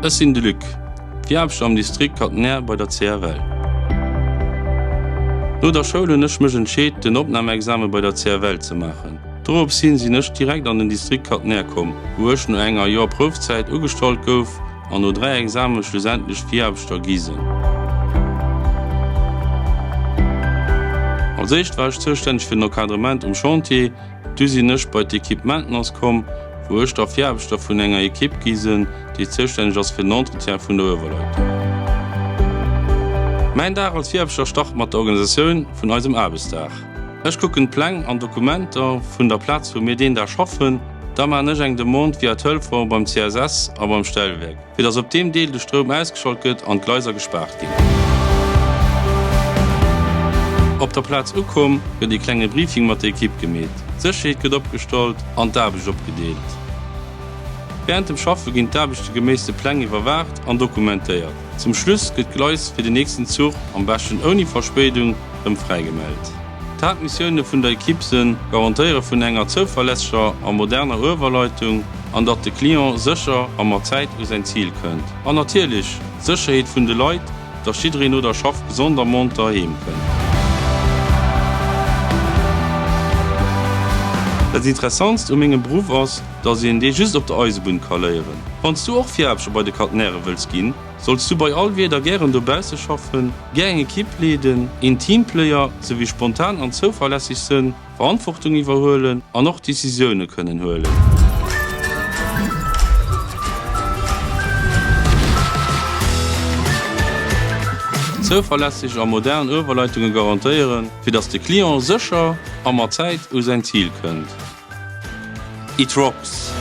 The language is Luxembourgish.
Ech sinn de Luc, Viaarbechter am Distrikt Catenaire bei der CFL. No der Schoul hunn ech mech entscheet den Opnamexame bei der CFL ze maachen. Dorops hin sinn ech direkt an den Distrikt Catenaire komm, wou ech no enger Joer Proufzäit ugestallt gouf an no 3 Exame schlussendlech Viaarbechter gi sinn. Als éischt war ech zoustänneg fir den Encadrement um Chantier, Du sinn ech bei d'Equipe Maintenance komm, wou ech da Viraarbechter vun enger Equipe gi sinn, déi zoustänneg ass fir den Entretien vun der Uewerleitung. Mäin Dag als Viraarbechter start mat der Organisatioun vun eisem Aarbechtsdag. Ech kucken d'Pläng an Dokumenter vun der Plaz wou mir deen Dag schaffen. Da maachen ech eng Demande via Telefon beim CSS a beim Stellwerk. fir dass op deem Deel de Stroum ausgeschalt gëtt an d'Gleiser gespaart ginn. Op der Plaz ukomm, gëtt ee klenge Briefing mat der Ekipp gemeet, d'Sécherheet gëtt opgestallt an d'Aarbecht opgedeelt. Wärend dem Schaffe ginn d'Aarbechte geméiss de Pläng iwwerwaacht an dokumentéiert. Zum Schluss gëtt d'Gleis fir den nächsten Zuch, am beschten ouni Verspéidung, rëm fräigemellt. D'Haaptmissioune vun der Ekipp sënn, Garantéiere vun enger zouverlässeger a moderner Uewerleitung an datt de Client sécher a mat Zäit u säin Zil kënnt. An natierlech d'Sécherheet vun de Leit, datt jiddereen no der Schaff gesond a monter heem kënnt. Dat Interessantst u mengem Beruff ass, datt een dee just op der Eisebunn ka léieren. Wann s du och Viraarbechter bei de Catenairë wëlls ginn, Solls du bei all Wieder gären dobausse schaffen, gär eng Ekipp leeden, een Teamplayer souwéi spontan an zouverlässeg sënn, Verantwortung iwwerhuelen an och Decisioune kënnen huelen? Zouverlässeg a modern Uewerleitunge garantéieren, fir dass de Client sécher a mat Zäit u säin Zil kënnt. It rocks!